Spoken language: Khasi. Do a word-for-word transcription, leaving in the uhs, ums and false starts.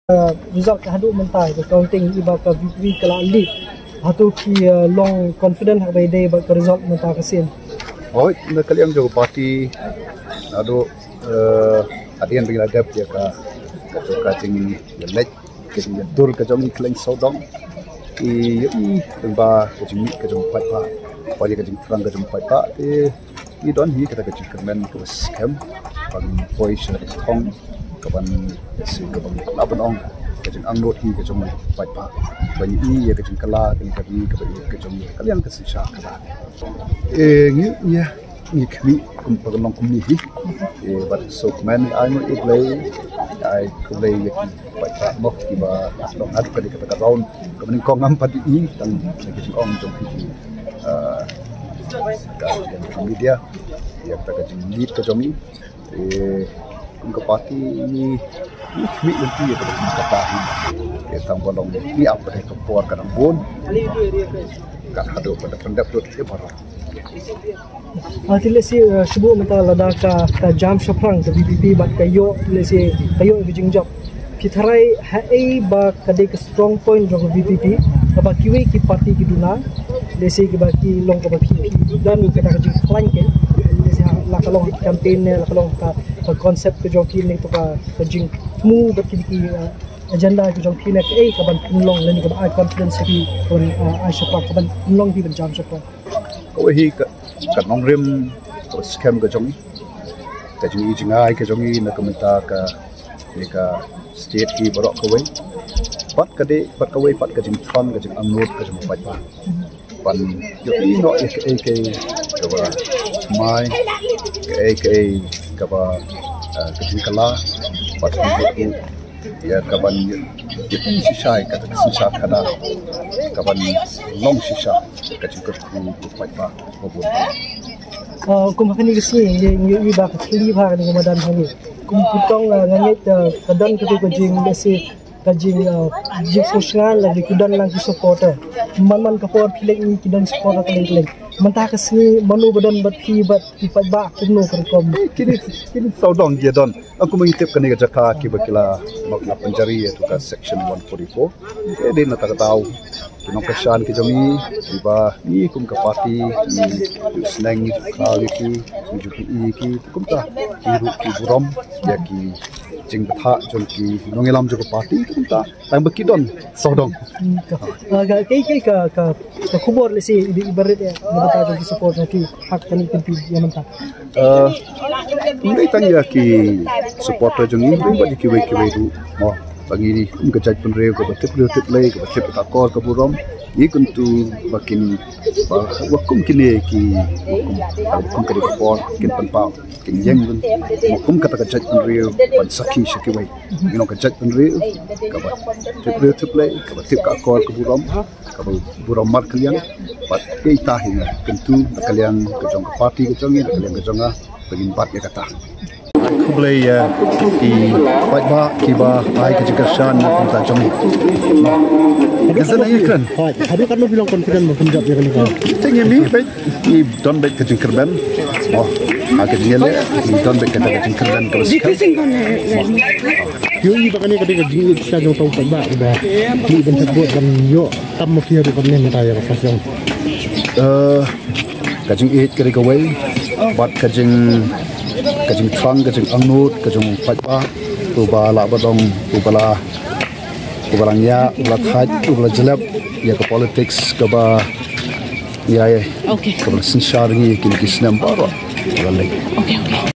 Result ka haduh mynta ka counting, iba ka VPP ka la lead. Hato ki, uh, long confident haba ïadei bad ka result mynta ka sien? Hooid, na ka liang jong ka party, haduh, uh, hadien ba ngi la dep ïa ka, ka jingïaleit, ka jingïatur ka jong i khlem sawdong. I, i, ba ka jingmih ka jong paidbah, ba ïa ka jingthrang ka jong paidbah, te i don hi kata ka jingkyrmen kaba skhem ban poi sha ka thong kaban, si kaban lah ban ong ka jingangnud hi ka jong paidbah. Ban i ïa ka jingkylla kane ka ri kaba i ka jong ka liang ka synshar ka la. Eh, ngi, ngi, ngi khmih kum ba kan long kumne hi. Eh, bad suk men ai ngi U Blei, ai U Blei ïa ki paidbah mo kiba long haduh kane kata ka round. Kaba nyngkong ngam pat i tang na ki jingong jong ki, ah, ka, ka media ïa kata ka jinglead ka jong i. Eh, kum ka party ngi, ngi khmih lynti ïa kata ka jingkata hi. Eh, tang ba long ngi ap ka por ka dang bun. Kat haduh ba da pyndep lut ïa baroh. Ah, te lehse, eh, shu buh mynta lada ka, ka jam shaphrang ka VPP bad ka ïoh, lehse ka ïoh ka jingjop. Phi tharai haei ba ka dei ka strong point jong ka VPP kaba kiwei ki party ki duna, lehse kiba ki long kaba phi, phi don kata ka jingkhlaiñ kein, lehse ha, la ka long campaign ne la ka long ka, ka concept ka jong phi ne to ka, ka jingthmu bad ki, ki, eh, agenda ka jong phi ne kaei kaban pynlong lane kaba ai confidence ïa phi kaban, eh, ai shaphrang, kaban pynlong phi ban jam shaphrang. Kawei hi ka, ka nongrim kaba skhem ka jong i. Ka jingi jingai ka jong i na ka bynta kane ka state hi baroh kawei. Pat ka dei, pat kawei, pat ka jingthrang, ka jingangnud ka jong u paidbah. Ban ïohi noh ïa kaei kaei kaba thymmai, kaei kaei kaba, eh, ka jingkylla, pat ka jingkylla ïa kaban ïa, ïa shisha ïa kata ka synshar khadar, kaban long shisha ka jingkyrkhu u paidbah ba bun. Ah, kum ha kane ka sngi ngi, ngi ïohi ba ka thylli bha kane ka madan ha ngi. Kum putong, ah, nga ngeit, ah, ka don katu ka jing, lehse ka jing, ah, jingsngewsynei lane ki don lang ki supporter. Man man ka por phi leit ngi ki don supporter kylleng kylleng. Mynta ka sngi mano ba don bad phi bad ki paidbah kumno ka rukom? Eh, kine, kine sawdong ki don. Kum ngi tip kane ka jaka kiba ki la, ba ki la pynjari ïa tu ka section one forty-four. Te dei na kata ka daw ki nongkyrshan ki jong ngi, kiba ngi kum ka party ngi ju sneng, ngi ju khlaw ïa ki, ngi ju pyni ïa ki, kumta ki ruh ki burom ïa ki jingbthah jong ki nongïalam jong ka party, kumta tang ba ki don sawdong. Hmm, ka, ah, ka, kaei, kaei ka, ka, ka khubor lehse i, i ba rit ïa na bynta jong ki supporter ki ha kane ka pynpoi ïa mynta? Eh, ngi tang ïa ki supporter jong ngi, ngi bad ïa kiwei kiwei ruh mo. Ba ngi kum ka jaitbynriew kaba tip briew tip Blei, kaba tip ka akor ka burom, ngi kyntu ba kin, ba, ba kum kine ki, ba kum, ba kum kane ka por kin pynpaw, kin ïeng ba kum kata ka jaitbynriew ban sakhi sha kiwei. Ngi long ka jaitbynriew kaba tip briew tip Blei, kaba tip ka akor ka burom, kaba burom markylliang, bad kaei kata hi nga kyntu na ka liang ka jong ka party ka jong ngi, na ka liang ka jong nga, ba ngin bat ïa kata. Khublei ïa ki paidbah kiba ai ka jingkyrshan na ka bynta jong ngi. Haduh katno phi long confident ba phin jop ïa kane ka? Te ngi mih beit, ngi don beit ka jingkyrmen. Oh, ha ka jingïaleh ngi don beit ka jingkyrmen kaba skhem. Ïohi ba kane ka dei ka jingïeit shisha jong uta u paidbah uba mih ban thep vote ban ïoh tam ma phi haduh katne mynta ïa ka first round? Eh, ka jingïeit ka dei kawei, bad ka jing, ka jingthrang, ka jingangnud ka jong u paidbah uba lah ban ong, uba la, uba la ngiah, uba la thait, uba la jlep ïa ka politics kaba ïa, kaba la synshar ngi kine ki snem baroh. Uba la leh.